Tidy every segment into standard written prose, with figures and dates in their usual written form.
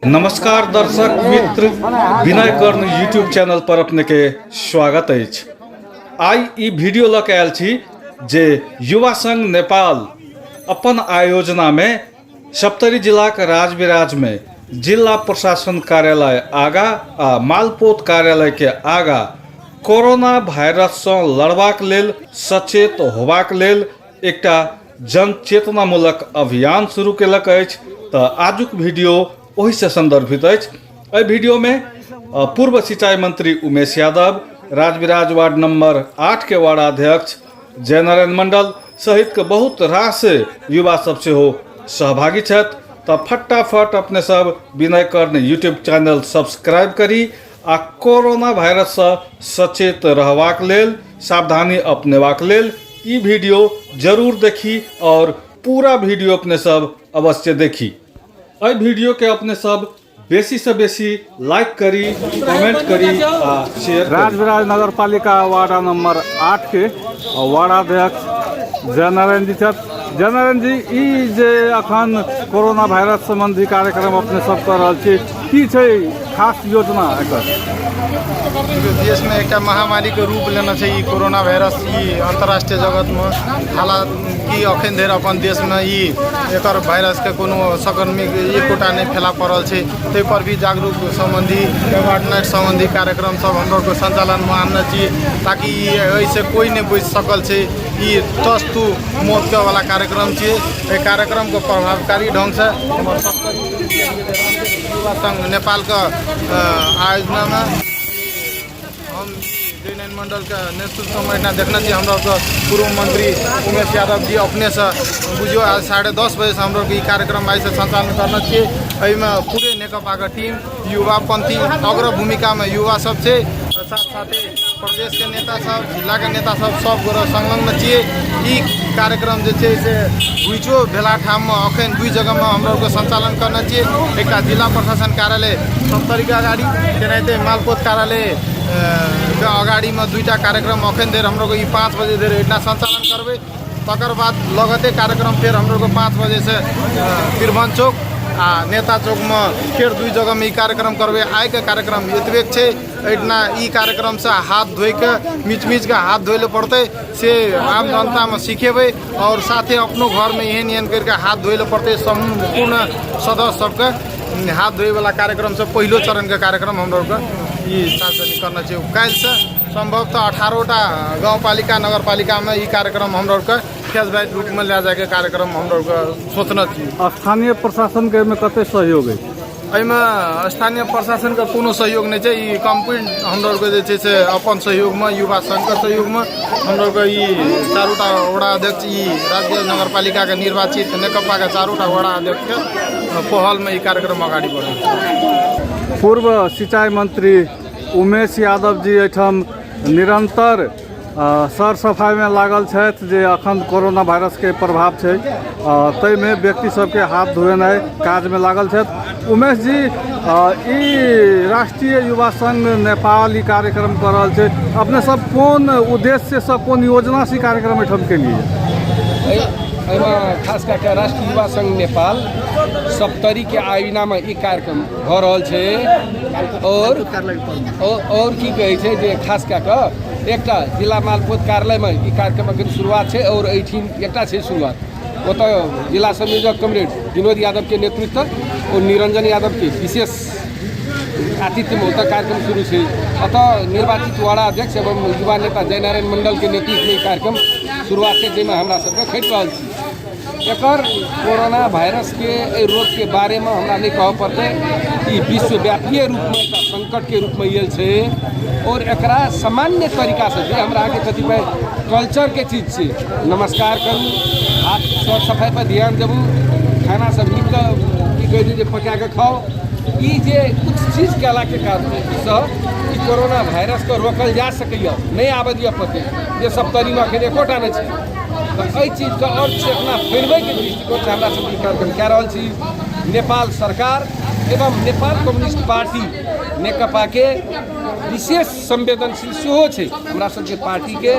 नमस्कार दर्शक मित्र, विनय कर्ण यूट्यूब चैनल पर अपने के स्वागत अछि। आइ ई वीडियो लऽ के आयल छी जे युवा संघ नेपाल अपन आयोजना में सप्तरी जिलाक राजविराज में जिला प्रशासन कार्यालय आगा आ मालपोत कार्यालय के आगा कोरोना वायरस सँ लड़बाक लेल सचेत होबाक लेल एकटा जनचेतनामूलक अभियान शुरू केलक अछि। तऽ आजुक वीडियो ओहिसँ सन्दर्भित अछि। एहि वीडियोमे पूर्व सिंचाई मंत्री उमेश यादव, राजविराज वार्ड नंबर 8 के वार्डाध्यक्ष जयनारायण मंडल सहित के बहुत रास युवा सब सेहो सहभागी छथि। तऽ फटाफट अपने सब विनय कर्ण यूट्यूब चैनल सब्सक्राइब करी आ कोरोना वायरससँ सचेत रहबाक लेल, सावधानी अपनेबाक लेल ई वीडियो जरूर देखी और पूरा वीडियो अपने सब अवश्य देखी। एहि वीडियो के अपने सब बेसी से बेसी लाइक करी, कमेंट करी आ शेयर करी। राजविराज नगरपालिका वार्ड नंबर 8 के वार्डाध्यक्ष जयनारायण जी छथि। जयनारायण जी, ई जे अखन कोरोना वायरस संबंधी कार्यक्रम अपने सब कर रहल छी, की छै खास योजना एकर? देशमे एकटा महामारीके रूप लेने छै ई कोरोना वायरस। ई अंतर्राष्ट्रीय जगतमे, हालांकि अखन धरि अपन देशमे ई एकर वायरसके कोनो संक्रमित एकोटा नहि फैला पड़ल छै, ताहिपर भी जागरूक सम्बन्धी, अवेयरनेस सम्बन्धी कार्यक्रम सब हम लोग सञ्चालनमे आनने छी, ताकि ई एहिसँ कोइ नहि बचि सकल छै। ई टच टू मौतके वाला कार्यक्रम छियै। एहि कार्यक्रमके प्रभावकारी ढङ्गसँ हमर युवा संघ नेपालके आयोजनामे हम जयनारायण मण्डलके नेतृत्वमे एहिठाम देखने छी। हमरा सबके पूर्व मंत्री उमेश यादव जी अपनेसँ बुझियौ आइ 10:30 बजेसँ हम लोग ई कार्यक्रम आइसँ सञ्चालन करने छियै। एहिमे पूरे नेकपाके टीम, युवा पंथी अग्र भूमिकामे युवा सब छै, साथ साथे प्रदेशके नेता सब, जिलाके नेता सब, सब गोरा संलग्न छियै। ई कार्यक्रम जे छै से घुइचो भेला ठाममे अखन दुई जगहमे हम लोगके सञ्चालन करने छियै। एकटा जिला प्रशासन कार्यालय सप्तरीके अगाडि, तेनाहिते मालपोत कार्यालय के अगाडिमे दुईटा कार्यक्रम अखन धरि हम लोग ई 5 बजे धरि एहिठिना सञ्चालन करबै। तकर बाद लगते कार्यक्रम फेर हम लोग 5 बजेसँ त्रिभुवन चौक आ नेता चौकमे फेर दुई जगहमे ई कार्यक्रम करबै। आइके कार्यक्रम एतबे छै। एहिठिना ई कार्यक्रमसँ हाथ धोइके, मिच मिचके हाथ धोइ लए पड़तै से आम जनतामे सिखेबै, आओर साथे अपनो घरमे एहन एहन करिके हाथ धोइ लए पड़तै। सम्पूर्ण सदस्य सबके हाथ धोइवला कार्यक्रमसँ पहिलो चरणके कार्यक्रम हम लोगके ई सार्वजनिक करना छै। काल्हिसँ सम्भवतः 18टा गाउँपालिका नगरपालिकामे ई कार्यक्रम हम लोगके फेस बाइट रूपमे लए जाइके कार्यक्रम हम लोगके सोचने छी। स्थानीय प्रशासनके एहिमे कते सहयोग अछि? एहिमे स्थानीय प्रशासनके कोनो सहयोग नहि छै। ई कम्प्लीट हम लोगके जे छै से अपन सहयोगमे, युवा संघके सहयोगमे हम लोगके ई चारूटा वडा अध्यक्ष, ई राज्य नगरपालिकाके निर्वाचित नेकपाके चारूटा वडा अध्यक्षके पहलमे ई कार्यक्रम अगाडि बढ़ल छै। पूर्व सिंचाई मंत्री उमेश यादव जी एहिठाम निरंतर सर सफाइमे लागल छथि जे अखन कोरोना वायरसके प्रभाव छै, ताहिमे व्यक्ति सबके हाथ धोएनाइ काजमे लागल छथि। उमेश जी, ई राष्ट्रीय युवा संघ नेपाल ई कार्यक्रम कऽ रहल छै, अपने सब कोन उद्देश्यसँ, कोन योजनासँ ई कार्यक्रम एहिठाम केलियै? एहिमे खास कए कऽ राष्ट्रीय युवा संघ नेपाल सप्तरीके आयोजनामे ई कार्यक्रम भऽ रहल छै। और की कहै छै जे खास कए कऽ एकटा जिला मालपोत कार्यालयमे ई कार्यक्रम अखन शुरुआत छै, और एहिठिन एकटा छै शुरुआत। ओतऽ जिला संयोजक कमरेड विनोद यादवके नेतृत्व और निरंजन यादवके विशेष आतिथ्यमे ओतऽ कार्यक्रम शुरू छै। अतऽ निर्वाचित वार्ड अध्यक्ष एवं युवा नेता जयनारायण मण्डलके नेतृत्वमे ई कार्यक्रम शुरुआत छै, जाहिमे हमरा सबके खटि रहल छी। एकर कोरोना वायरसके एहि रोगके बारेमे हमरा नहि कहऽ पड़तै, ई विश्वव्यापीय रूपमे एकटा सङ्कटके रूपमे आयल छै। और एकरा सामान्य तरीकासँ जे हमरा अहाँके कतिपय कल्चरके चीज छै, नमस्कार करू, हाथ सर सफाइपर ध्यान देबू, खाना सब नीक की कहै छै जे पका कऽ खाउ, ई जे किछु चीज कयलाके कारणसँ ई कोरोना वायरसके रोकल जा सकैए, नहि आबऽ दिअ पड़तै, जे सप्तरीमे एखन एकोटा नहि छै। तऽ एहि चीजके आओर चेतना फैलबैके दृष्टिकोणसँ हमरा सब ई कार्यक्रम कए रहल छी। नेपाल सरकार एवं नेपाल कम्युनिस्ट पार्टी नेकपाके विशेष संवेदनशील सेहो छै। हमरा सबके पार्टीके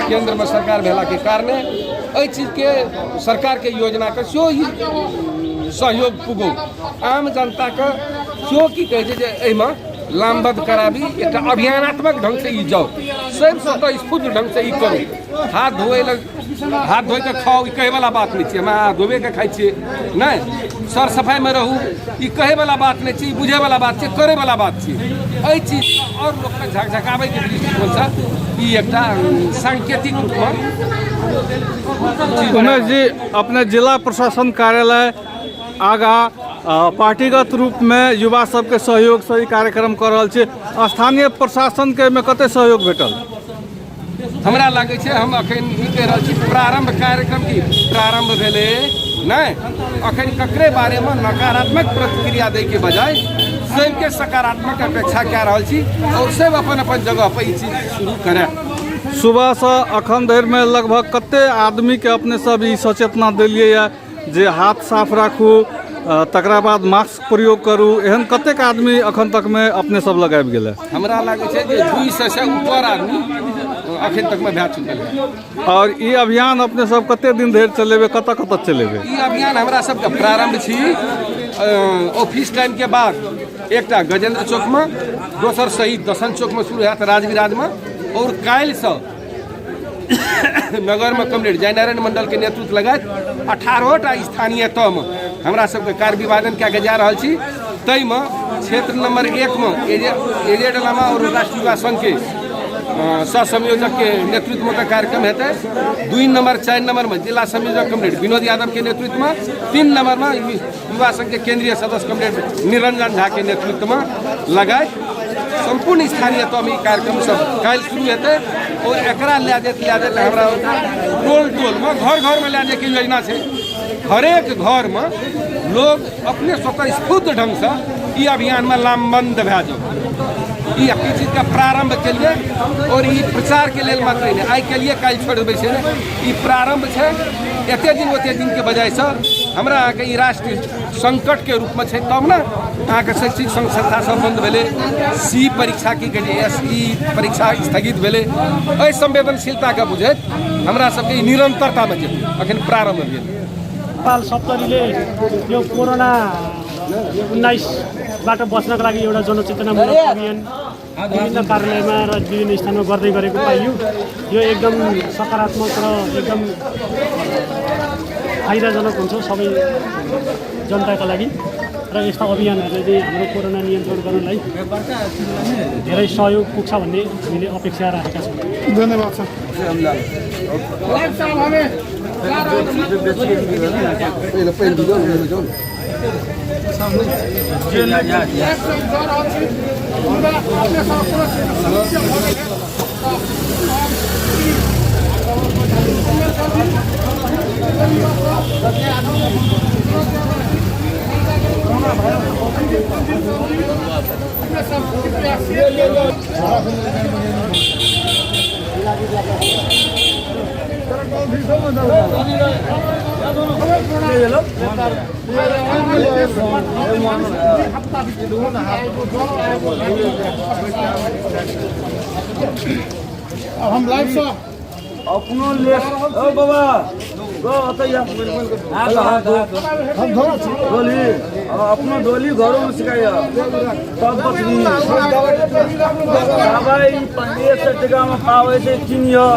केन्द्रमे सरकार भेलाके कारणे एहि चीजके सरकारके योजनाके सेहो ई सहयोग पुगौ, आम जनताके सेहो की कहै छै जे एहिमे लामबद्ध कराबी, एकटा अभियानात्मक ढङ्गसँ ई जाउ, स्वयं स्वतः स्फूर्त ढङ्गसँ ई करू। हाथ धोए लए, हाथ धोइके खाउ, ई कहैवला बात नहि छियै, हम हाथ धोबेके खाइ छियै नहि। सर सफाइमे रहू, ई कहैवला बात नहि छै, ई बुझैवला बात छै, करैवला बात छियै। एहि चीज आओर लोकके झकझकाबैके दृष्टिकोणसँ ई एकटा सांकेतिक रूपमे। उमेश जी, अपने जिला प्रशासन कार्यालय आगा पार्टीगत रूपमे युवा सबके सहयोगसँ ई कार्यक्रम कऽ रहल छी, स्थानीय प्रशासनके एहिमे कते सहयोग भेटल? हमरा लागै छै हम अखन ई कहि रहल छी, प्रारम्भ कार्यक्रम की प्रारम्भ भेलै नहि, अखन ककरे बारेमे नकारात्मक प्रतिक्रिया दैके बजाय सबके सकारात्मक अपेक्षा कए रहल छी आओर सब अपन अपन जगह पर ई चीज शुरू करए। सुबहसँ अखन धरिमे लगभग कते आदमीके अपने सब ई सचेतना देलियै यऽ जे हाथ साफ राखू, तकरा बाद मास्क प्रयोग करू, एहन कतेक आदमी अखन तकमे अपने सब लग आबि गेलै? हमरा लागै छै जे 200 से ऊपर आदमी अखन तकमे भए चुकल है। और ई अभियान अपने सब कते दिन धरि चलेबै, कतऽ कतऽ चलेबै? ई अभियान हमरा सबके प्रारंभ छी ऑफिस टाइम के बाद एकटा गजेंद्र चौकमे, दोसर शहीद दसन चौकमे शुरू हैत राजविराजमे, और काल्हिसँ नगरमे कमरेड जयनारायण मण्डलके नेतृत्व लगाइत 18टा स्थानीय तहमे हमरा सबके कार्य विभाजन कए के जा रहल छी। ताहिमे क्षेत्र नंबर 1मे एजेड लामा और राष्ट्रीय युवा संघके सह संयोजकके नेतृत्वमे तऽ कार्यक्रम हेतै। 2 नंबर 4 नंबरमे जिला संयोजक कमरेड विनोद यादवके नेतृत्वमे, 3 नंबरमे युवा संघके केंद्रीय सदस्य कमरेड निरंजन झाके नेतृत्वमे लगाइत सम्पूर्ण स्थानीय तहमे ई कार्यक्रम सब काल्हि शुरू हेतै। और एकरा लए जाइत लए जाइत हमरा टोल टोलमे घर घरमे लए जाइके योजना छै। हरेक घरमे लोग अपने स्वतः स्फूर्त ढङ्गसँ ई अभियानमे लामबन्द भए जाउ। ई चीजके प्रारम्भ केलिए और ई प्रचारके लेल मात्र नहि, आइ केलिए काल्हि छोड़ि देबै से नहि, ई प्रारम्भ छै। एते दिन ओते दिनके बजायसँ हमरा अहाँके ई राष्ट्रीय संकटके रूपमे छै, तब ने अहाँके शैक्षिक संस्था सब बन्द भेलै, सी परीक्षा की कहै छै एस ई परीक्षा स्थगित भेलै। एहि संवेदनशीलताके बुझैत हमरा सबके ई निरन्तरतामे जेतै, अखन प्रारम्भ भेल। नेपाल सप्तरीले यो कोरोना 19बाट बच्नको लागि एउटा जनचेतनामूलक अभियान विभिन्न कार्यालयमा र विभिन्न स्थानमा गर्दै गरेको पाइयो। यो एकदम सकारात्मक र एकदम फाइदाजनक हुन्छ सबै जनताका लागि र यस्ता अभियानहरूले चाहिँ हाम्रो कोरोना नियन्त्रण गर्नलाई धेरै सहयोग पुग्छ भन्ने हामीले अपेक्षा राखेका छौँ। धन्यवाद सर। अब हम लाइव से अपनो ले ओ बाबा गो ओतैया हम धोरा छी डोली अपनो डोली घरो में सिखाइया तब बचबी। दवाई 100 टका में पावे छै किनियो,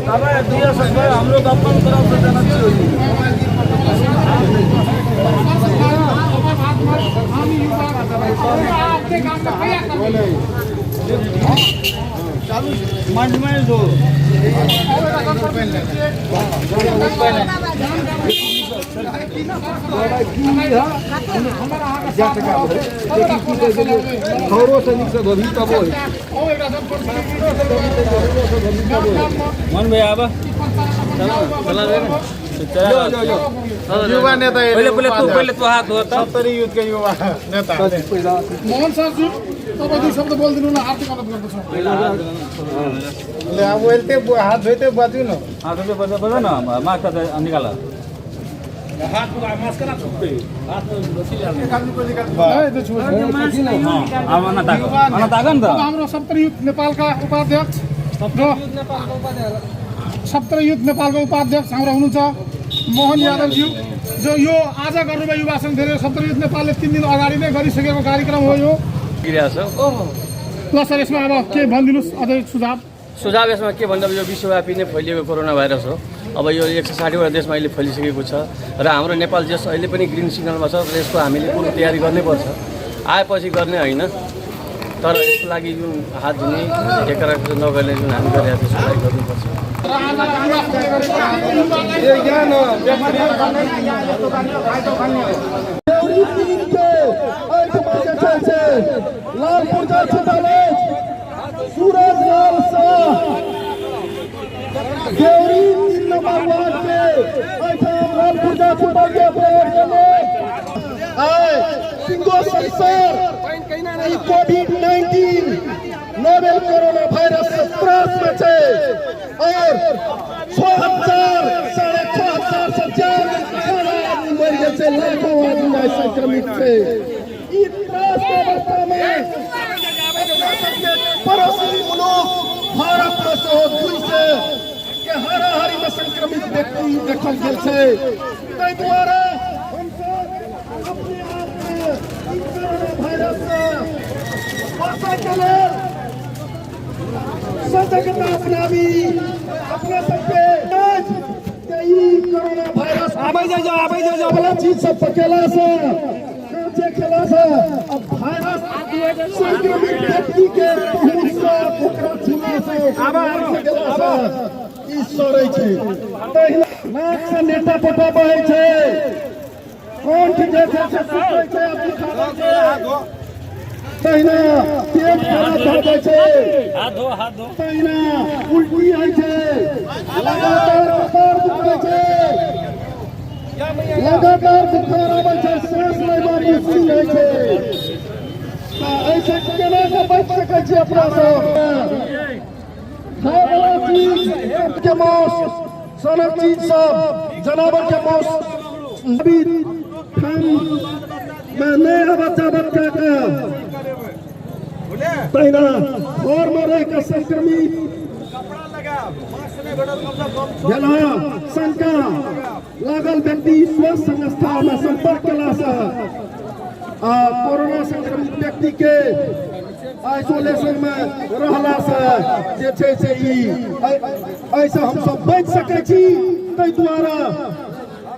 दवाई 200 रुपया हम लोग अपन तरफ से देना चाहिए। घरोसँ नीकसँ धोबी तबो होइ। मन भैया आबा युवा नेता पहिले पहिले तू पहिले तू हाथ धो तब सप्तरी युथ के युवा नेता मोहन सरजी तपाईँ दुई शब्द बोलिदिनु न, आर्थिक अनुरोध गर्दछु। ले अब बोलते हाथ धोते बाजू न, हाथ धोते बजा बजा न, मास्क निकाल। हाम्रो सप्तरी युथ नेपालका उपाध्यक्ष र सप्तरी युथ नेपालका उपाध्यक्ष हाम्रो हुनुहुन्छ मोहन यादवज्यू। जो यो आज गर्नुभयो युवा सङ्घ धेरै सप्तरी नेपालले 3 दिन अगाडि नै गरिसकेको कार्यक्रम हो यो। ल सर, यसमा अब के भनिदिनुहोस् अझै सुझाव? सुझाव यसमा के भन्दा यो विश्वव्यापी नै फैलिएको कोरोना भाइरस हो। अब यो 160वटा देशमा अहिले फैलिसकेको छ र हाम्रो नेपाल देश अहिले पनि ग्रिन सिग्नलमा छ र यसको हामीले पूर्व तयारी गर्नैपर्छ। आएपछि गर्ने होइन, तर यसको लागि जुन हात धुने, एकअर्काको नगर्ने जुन हामी गरिरहेको छौँ, त्यसको लागि गर्नुपर्छ। लाल पुर्जा 46 सूरज लाल शाह देउरी 3 नंबर वार्ड के एहिठाम लाल पुर्जा छुटल के प्रयोग केले आइ सिंगो संसार ई कोविड-19 नोवेल कोरोना वायरस से त्रास में छै और 6000 6500 से ज्यादा आदमी मरि गेल छै, लाखों आदमी आइ संक्रमित छै। ई त्रास के अवस्था में अपना सबके पड़ोसी मुलुक भारत में सेहो 200 के हाराहारी में संक्रमित व्यक्ति देखल गेल छै। ताहि दुआरे हमसब अपने आपके ई कोरोना वायरस से बचैके लेल सजगता अपनाबी। अपना सबके के ई कोरोना वायरस आबै जाय आबै जाय वाला चीज सब पकेला से, कांचे खेला से अब वायरस संक्रमित व्यक्ति के पहुंच से, ओकरा छुला से, गेला से ई सड़ै छै। तहिना नाक से नेता पोटा बहै छै, कंठ जे छै से सुखै छै आ दुखाबै छै, तहिना पेट खराब भऽ जाइ छै, तहिना उल्टी होइ छै, लगातार कपार दुखै छै, लगातार बुखार आबै छै, सांस लैमे मुश्किल होइ छै। तऽ एहिसँ केना कऽ बचि सकै छी अपना सब? खायवला चीज के मांस सनक चीज सब, जनावर के मांस अभी ठाम में नहि आबऽ चाहत कए कऽ। तहिना घरमे रहि कऽ संक्रमित भेला शंका लागल व्यक्ति स्वस्थ संस्थामे संपर्क केलासँ आ कोरोना संक्रमित व्यक्ति के आइसोलेशन में रहलासँ जे छै से ई एहिसँ हमसब बचि सकै छी। ताहि दुआरे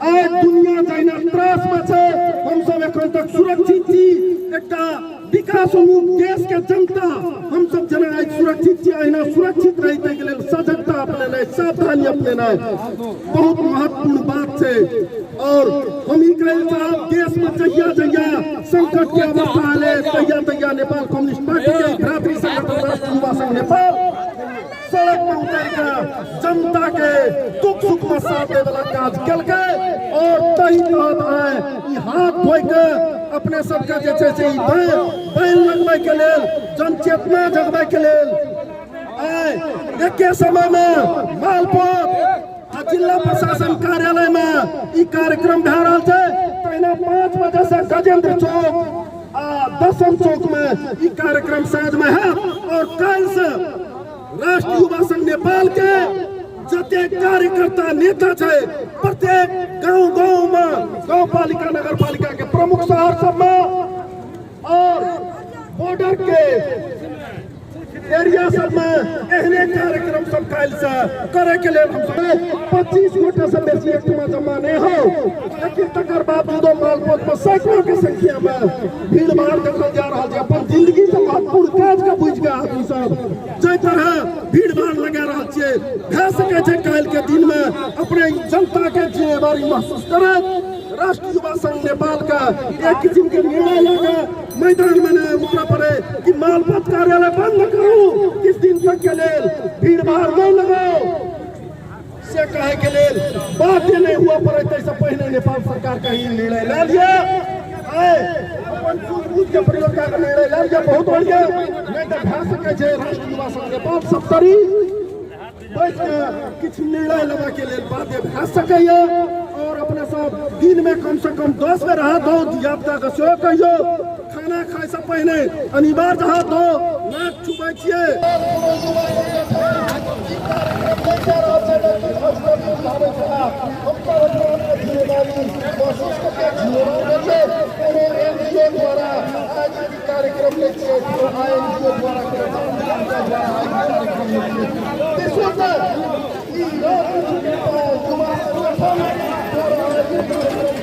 आइ दुनिया जहिना त्रासमे छै, हमसब एखन तक सुरक्षित छी। एकटा विकासोन्मुख देश के जनता हमसब जेना आइ सुरक्षित छी, अहिना सुरक्षित रही ताहिके लेल सजगता अपनेनाइ, सावधानी अपनेनाइ बहुत महत्वपूर्ण बात छै। और हम ई कहै चाहब, देशमे जहिया जहिया संकट के अवस्था एलै, तहिया तहिया नेपाल कम्युनिस्ट पार्टी के भ्रातृ संगठन राष्ट्रिय युवा संघ नेपाल सड़क पर उतर के जनता के दुख सुख में साथ दे वाला काज केलकै। और तही तहत आइ ई हाथ धोइ के अपने सबके जे छै से ई बैन लगबै के लेल, जनचेतना जगबै के लेल आइ एके समय में मालपोत आ जिला प्रशासन कार्यालय में ई कार्यक्रम भए रहल छै। तहिना 5 बजे से गजेंद्र चौक आ दसम चौक में ई कार्यक्रम साँझ में है। और काल्हि से राष्ट्रीय युवा संघ नेपाल के जतेक कार्यकर्ता नेता छै, प्रत्येक गांव गांव में, गांव पालिका नगर पालिका के प्रमुख शहर सब में और बॉर्डर के एरिया सब में एहने कार्यक्रम सब काल्हि से करे के लेल हम सब 25 गोटे से बेसी एकठमा जमा नहि हो, लेकिन तकर बावजूदो मालपोत पर सैकड़ों के संख्या में भीड़ भाड़ देखल जा रहल छै। अपन जिंदगी से महत्वपूर्ण काज के बुझि के आदमी सब जाहि तरह भीड़ भाड़ लगा रहल छियै, भए सकै छै काल्हि के दिन में अपने जनता के जिम्मेवारी महसूस करैत राष्ट्रीय युवा संघ नेपाल का एक किसिम के निर्णय लगा मैदान में नहीं उतरा पड़े कि मालपोत कार्यालय बंद करू किस दिन तक के लेल, भीड़ भाड़ नहीं लगाओ से कहे के लेल बाध्य नहीं हुआ पड़े। तैसे पहले नेपाल सरकार का ही निर्णय ले लिया। आए अपन सूझबूझ के प्रयोग कर निर्णय ले लिया, बहुत बढ़िया। नहीं तो भए सकै छै राष्ट्रीय युवा संघ नेपाल सप्तरी बैठ के किछु निर्णय लेबा के लेल बाध्य भए सकैया। और अपने सब दिन में कम से कम 10 बेर हाथ धो, धियापुता के सेहो कहियो खाना खाय से पहिने अनिवार्य हाथ धो, नाक छुबै छियै। कमी महसूस कऽ के छियै। कोनो एनजीओ द्वारा आयोजित कार्यक्रम नहि छियै, कोनो आईएनजीओ द्वारा, कोनो द्वारा आयोजित कार्यक्रम नहि छियै। विश्वसँ ई युवा संगठन द्वारा आयोजित कार्यक्रम।